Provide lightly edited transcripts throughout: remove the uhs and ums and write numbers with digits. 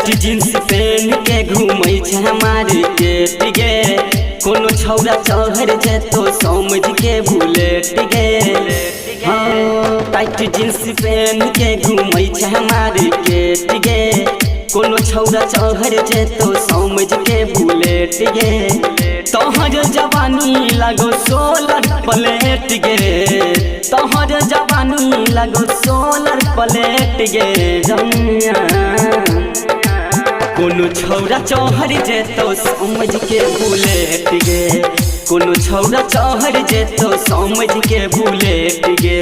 Tight jeans पहन के घूमै छै मार्केट गे। कोनो छौरा चढ़ जेतो समझ के बुलेट गे। हाँ, टाइट जींस पहन के घूमै छै मार्केट गे। कोनो छौरा चढ़ जेतो समझ के बुलेट गे। तोहर जवानी लागो सोलर प्लेट गे। तोहर जवानी लागो सोलर प्लेट गे। कोनो छौरा चढ़ जेतो समझ के बुलेट गे। कोनो छौरा चढ़ जेतो समझ के बुलेट गे।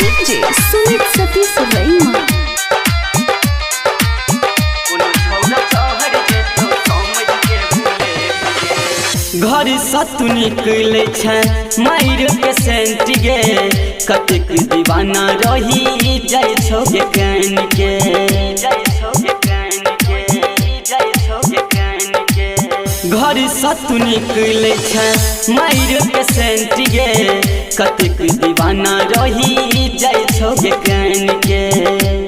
DJ Sumit Satish Raima. घर सतु निकले छै मायर के सेंट गे। कतेक दीवाना रही जाइ छौ गे कान के। घर सतु निकले छै मायर के सेंट गे। कतेक दीवाना रही जाइ छौ गे कान के।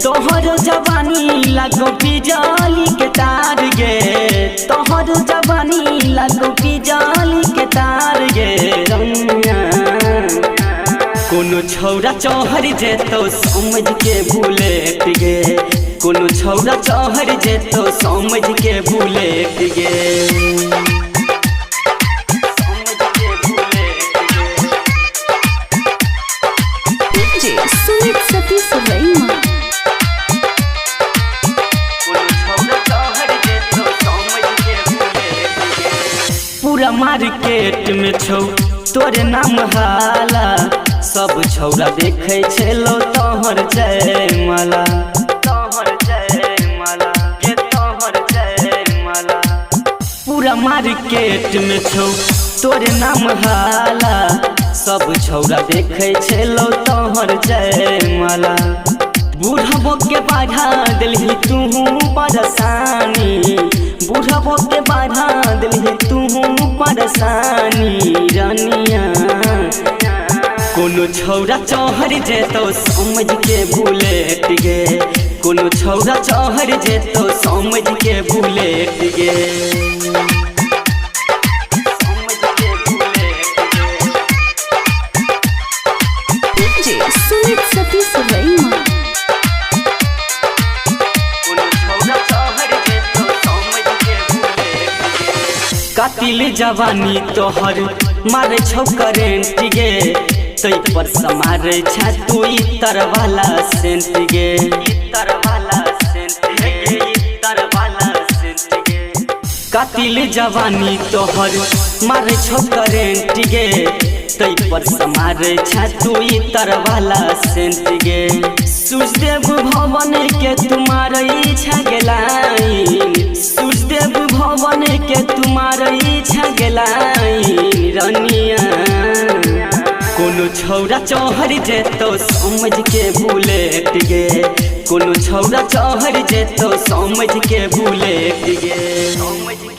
तोहर जवानी लागो बिजली के तार गे। तोहर जवानी लागो बिजली के तार गे। कोनो छौरा चढ़ जेतो समझ के बुलेट गे। कोनो छौरा चढ़ जेतो समझ के बुलेट गे। DJ Sumit Satish Raima. पूरा मार्केट में छौ तोरे नाम हाला। सब छौरा देखे छेलो तोहर जयमाला। तोहर जयमाला ये तोहर जयमाला। पूरा मार्केट में छौ तोरे नाम हाला। सब छौरा देखे छेलो तोहर जयमाला। बूढ़बो के बाधा दिलही तूहू परेशानी। बूढ़बो के बाधा दिलही तूहू परेशानी रानिया। कोनो छौरा चढ़ जेतो समझ के बुलेट गे। कोनो छौरा चढ़ जेतो समझ के बुलेट गे। DJ Sumit Satish Raima. कातिल जवानी तोहर मारे छौ करेंट गे। तै पर समारे छ तू इतर वाला सेंट गे। इतर वाला सेंट गे, इतर वाला सेंट गे। कातिल जवानी तोहर मारे छौ करेंट गे। तै पर समारे छ तू इतर वाला सेंट गे। सुखदेव भवन के तुम्हारे इच्छा गेलाई। सुखदेव भवन के तुम्हारे इच्छा गेलाई रनिया। कोनो छौरा चढ़ जेतो समझ के बुलेट गे। कोनो छौरा चढ़ जेतो समझ के बुलेट गे।